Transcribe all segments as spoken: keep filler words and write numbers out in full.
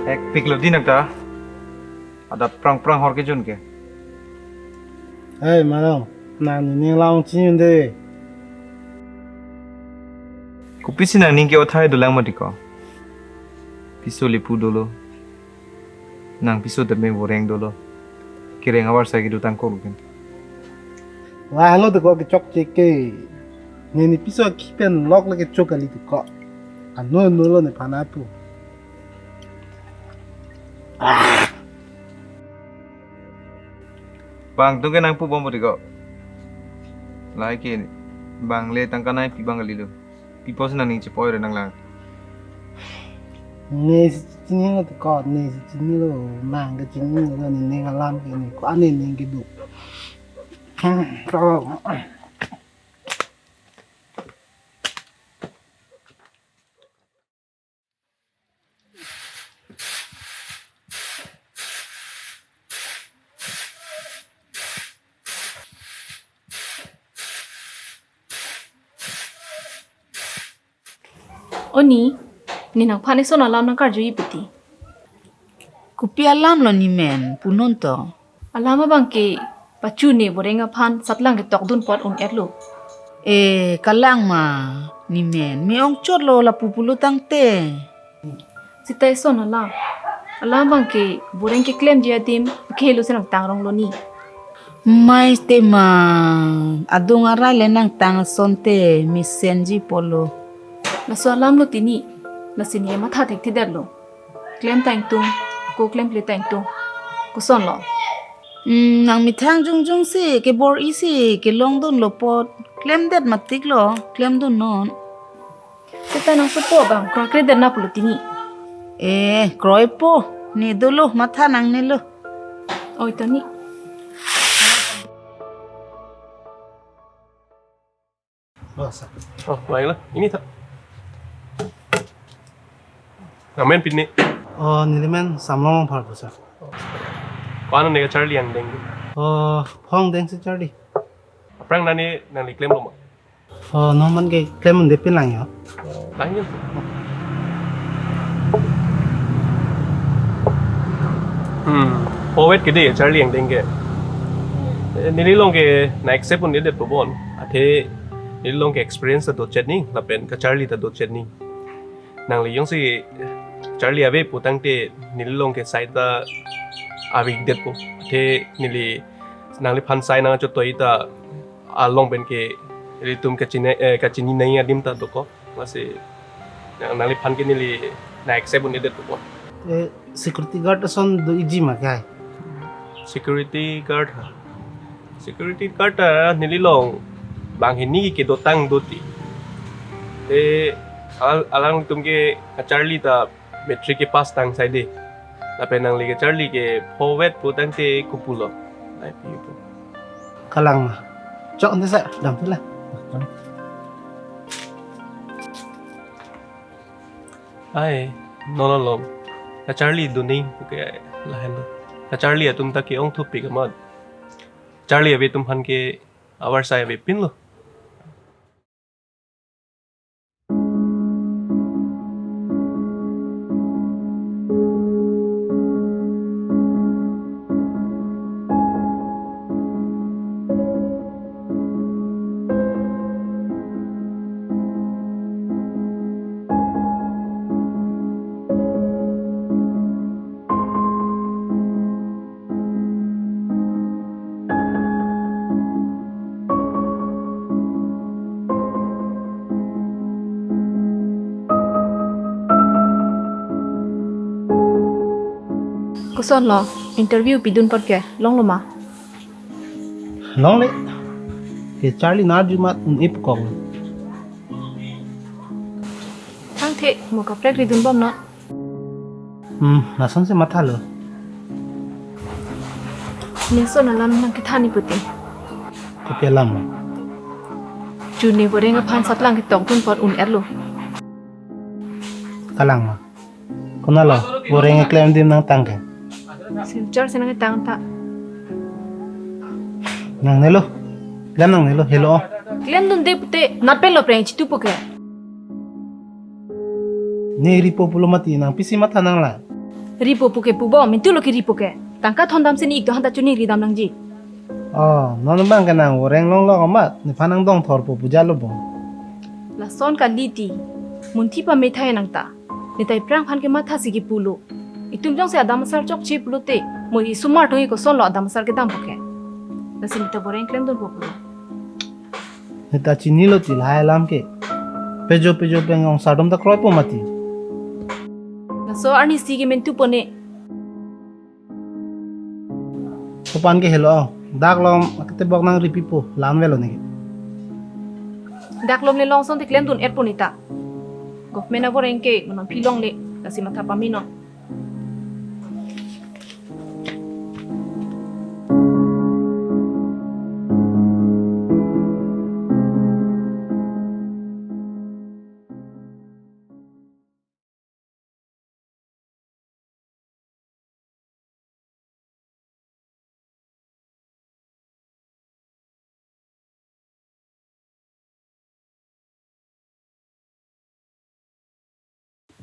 Hekpik lo di nang ta. Adap prang prang hor kejun ke. Hey, Marong, nang nening alam chini un-e. Kopisi nangning ke othai dolang mati ko. Piso le pu dolo. Nang piso tame boreng dolo. Kereng avarsai kedo tangkok lo ken. Wah, lo teko kechokche ke. Neli piso akhi pen lok le kechok kali teko. Ano ano lo nephan apu. Ah. Bang atum ke nangpu bom teko. Lahai ke bang le tangka nangpi bang kali lo. Pi apotsi nangning chepoi re nanglang. Ne si chinilo teko, ne si chinilo, nang ke chinilo, nening alam ke ne, ko-an nening kedo. Hmm, to. O ni, ne nangphan eson alam nangkarjuji puti. Kopi alam lo ne men, punon to. Alam abang ke pachu ne boreng aphan satlang ketokdun apot un-et lo. Eh, kalang ma, ne men, me-ong chot lo lapu pulo tangte. Sita eson alam. Alam abang ke boreng keklemji adim, ke lo si nangtang rong lo ne. Mai te ma, adung arai le nangtang asonte, mesenji pulo. Laso alam lo ti ne, lasi ne matha thekthedet lo. Klem ta ingtung, ko klemkle ta ingtung. Koson lo. Hmm, nang methang jongjong si, kebor-i si, kelongdun lo apot. Klemdet matik lo, klemdun non. Sita nang sopo abang, kroikredet na pulo ti ne. Eh, kroipo, ne dolo, matha nangne lo. Oi, to ne. Oh, sir. Oh, baiklah. Ini tak. Nang men pin ne? Oh, neli men Samlong Rongphar pu, sir. Ko-an ne kacharli angdeng? Oh, phongdeng si charli. Aphrang nani nangli klem lo ma? Oh, non man ke klem un-e pin lang jo. Lang jo. Hmm. Phovet ke de charli angdeng ke. Eh, neli along ke nang accept un-edet pu bon. Athe neli along ke experience ta dochet ne, lapen kacharli ta dochet ne. Nangli jongsi charli ave pu tangte neli along ke sai ta avekdetpo. Athe neli nangliphan sai nangchotoi ta along pen ke ilitum kachini, eh, kachini nai adim ta dokok. Lasi nang, nangliphan ke neli nang accept un-edet dokok. Eh, security guard ason do-iji ma kai? Security guard ha. Security guard ta neli along banghini kedotang do ti. Eh, al-, alanglitum ke kacharli ta matric kepass tang sai de. Lapen nangli kacharli ke phovet pu tangte kopulo? Ai pi pu. Kalang ma. Chok ante sa dam tu la. Ai, non along kacharli do ne pu ke lahenlo. Kacharli atum ta ke-ongthupik amat. Charli ave atum aphan ke avarsai ave pin lo. Koson lo, interview pidun apot ke, longlo ma? Longle. Kacharli nangkarju amat un-e pu kok. Thangthe, mo kaprek ridun bom non. Hmm, lason si mathalo. Ne eson alam nangkethan ni puti. Kopi alam ma? Chu ne boreng aphan satlang ketokdun apot un-et lo. Kalang ma. Konat lo, boreng keklem adim nangtang ke? Silchar si nangtang ta. Nangne lo. Klem nangne lo, helo. Klemdunde pute, natpen lo preng chitu pu ke. Ne ripo pulo mati nang pisi matha nang la. Ripo puke pubo, mintu lo ke ripo ke. Tangka thondam si ne ik do hanta chuningri dam nangji. Oh, non bang ke nang voreng longlok amat, nephan nangdong thorpo pu jalo bo. Lason kali ti, munthi pame thai nang ta. Netai aphrang aphan ke matha si kepulo. Itum jongsi adam asar chokche pulote, mo isomar tong-ik kosonlo adam asar kedam puke. Lasi neta voreng klemdunpo pulo. Neta chinilo ti lahai alam ke. Pejo pejo pen ong sardom ta kroipo mati. Laso arnisi ke mintu pone. Sopan ke helo, dak lom akete bok nangri pipo, lan velo neke. Dak lom le long ason te klemdun-etpo neta. Government avoreng ke mo non phi longle, lasi matha pame non.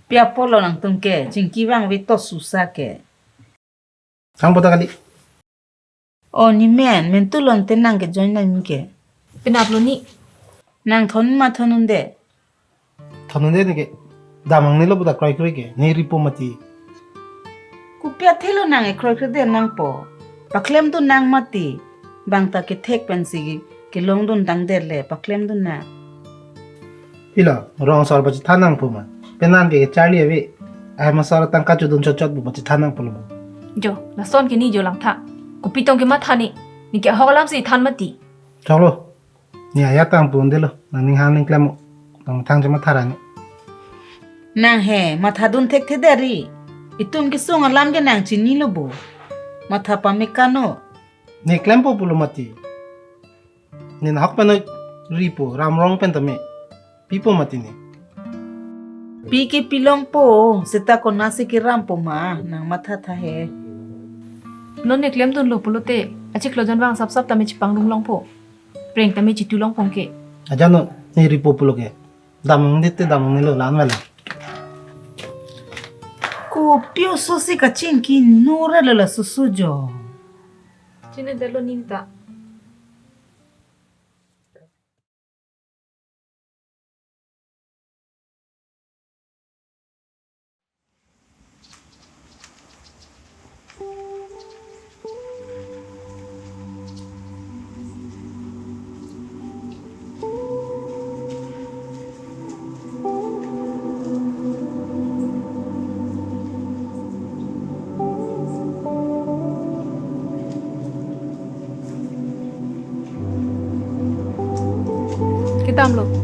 Pi apotlo nangtum ke, chingki vangve to susa ke. Thang pota kali. O ne men, mintu lo te nang ke join nang ke. Penaplo ne. Nang thon ma thon-un-e. Thon-un-e neke. Damnang nelo puta kroikre ke. Ne ripo mati. Kopi athelo nang e kroikre det nangpo. Paklemdun nang mati. Bang ta kethek pensi kelongdun tangdet le paklemdun nang. Ilo, rong asor pachethan nangpo ma. Penan ke kecharli ave. Ahem asor tangka chodun chotchot pu pachethan nangpo lo. Jo, lason ke ne jo langtha. Kopi tong ke matha ne. Neke ahok alam si than mati. Choklo. Ne ajat tang pu-un-e lo. Nang ning hang ning klem mo. Tong thang chematha ra ne. Nang he, mathadun thekthe det ri. Itum kesung alam ke nang chinilo bo. Matha pame kano. Ne klempo pulo mati. Ne nahok pen ripo, ram rong pen tame. Pipo mati ne. Pi ke pilongpo, seta konatsi kerampo ma, nang mathatha he. Non ne klemdunlo pulote, achiklo jon vang sapsap tame chepangrum longpo. Preng tame chitu longpo ke. Ajan non, ne ripo pulo ke. Damnang det te damnang nelo lan velo. Kopi oso si kachingki nore lela susu jo. Chinedetlo ne ta. Kedamlo.